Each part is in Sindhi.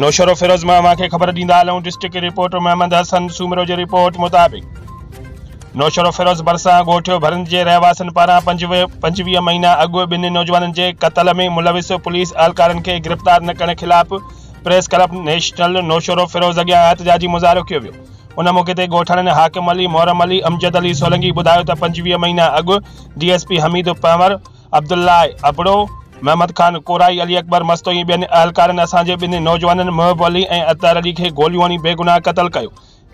نوشهروفيروز مان اوهان کي خبر ڏيندا هلون ڊسٽرڪٽ رپورٽر محمد حسن سومرو جي رپورٽ مطابق نوشهروفيروز ڀرسان ڳوٺ ڀرند جي رهواسين پاران 25 مهينا اڳ ٻن نوجوانن جي قتل ۾ ملوث پوليس اهلڪارن کي گرفتار نه ڪرڻ خلاف پريس ڪلب نيشنل نوشهروفيروز اڳيان احتجاجي مظاهرو ڪيو ويو ان موقعي تي ڳوٺاڻن حاڪم علي، محرم علي، امجد علي سولنگي ٻڌايو ته 25 مهينا اڳ D S P Hameed Panhwar, Abdullah Abro, Muhammad Khan Korai, Ali Akbar Mastoi ۽ ٻين اهلڪارن اسان جي ٻن نوجوانن محب علي ۽ اطهر علي کي گوليون هڻي بيگناهه قتل ڪيو،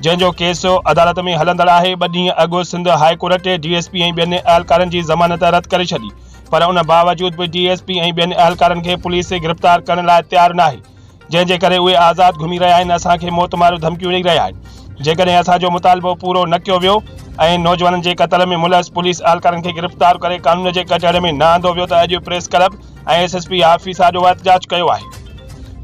جنهن جو ڪيس عدالت ۾ هلندڙ آهي، ٻه ڏينهن اڳ Sindh high court D S P ۽ ٻين اهلڪارن جي ضمانت رد ڪري ڇڏي پر ان باوجود به ڊي ايس پي ۽ ٻين اهلڪارن کي پوليس گرفتار ڪرڻ لاء تيار ناهي. جنهن جي ڪري اهي آزاد گهمي رهيا آهن اسان کي موت ماريو ڌمڪيون ڏئي رهيا آهن جيڪڏهن اسان جو مطالبو پورو نه ڪيو ويو ۽ نوجوانن جي قتل ۾ ملوث پوليس اهلڪارن کي گرفتار ڪري قانون جي ڪٽهڙي ۾ نه آندو ويو ته اڄ press club ۽ S S P office آڏو احتجاج ڪيو آهي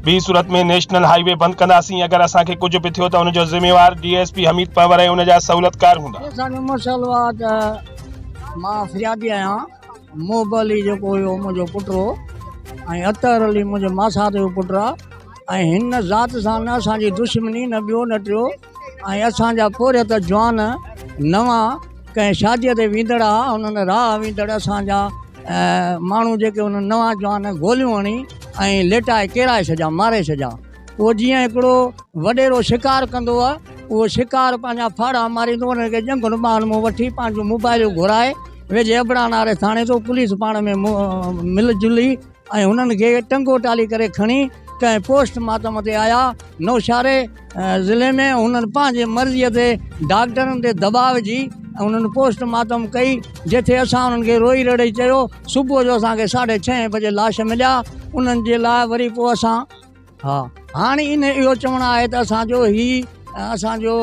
ٻي صورت ۾ نيشنل هاء وي بند ڪنداسين اگر اسان کي ڪجهه به ٿيو ته ان جو ذميوار D S P Hameed Panhwar ۽ ان جا سهولتڪار هوندا. اسان جو مسئلو آ ته مان فريادي آهيان محب علي جيڪو هيو منهنجو پٽ هو ۽ اطهر علي منهنجي ماسات جو پٽ آ ۽ هن ذات سان نه اسان جي دشمني نه ٻيو نه ٽيو ۽ اسان جا پورهيت جوان نوان ڪنهن شاديء تي ويندڙ ها انهن راهه ويندڙ اسان جا ماڻهو جيڪي انهن نوان جوان گوليون هڻي ۽ ليٽائي ڪيرائي ڇڏيا ماري ڇڏيا اهو جيئن هڪڙو وڏيرو شڪار ڪندو آهي اهو شڪار پنهنجا ڦاڙها ماريندو انهن کي ڄنگهن ٻانهن مان وٺي پنهنجون موبائلون گهرائي ويجهي ابڙان واري ٿاڻي تو پوليس پاڻ ۾ مل جلي ۽ هنن کي ٽنگو ٽالي ڪري کڻي ڪنهن پوسٽ مارٽم تي آيا نوشهري ضلعي ۾ هنن پنهنجي مرضيء تي ڊاڪٽرن تي دٻاء وجهي ۽ هنن پوسٽ مارٽم ڪئي جتي اسان انهن کي روئي رڙي چيو صبح جو اسان کي ساڍي ڇهين بجي لاش مليا انهن جي لاء وري پوء اسان ها هاڻي ان اهو چوڻ آهي ته اسان جو هي اسان جو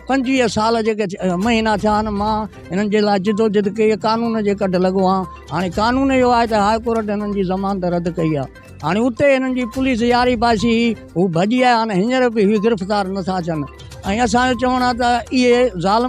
25 سال جيڪي مهينا ٿيا آهن مان هنن جي لاء جدوجھد ڪئي قانون جي ڪڍ لڳو آهيان هاڻي قانون اهو آهي ته هاء ڪورٽ هنن جي ضمانت رد ڪئي آهي هاڻي اتي هنن جي پوليس ياري باسي هو ڀڄي آيا آهن هينئر به هي گرفتار نٿا ٿين ۽ اسان جو چوڻ آهي ته اهي ظالم.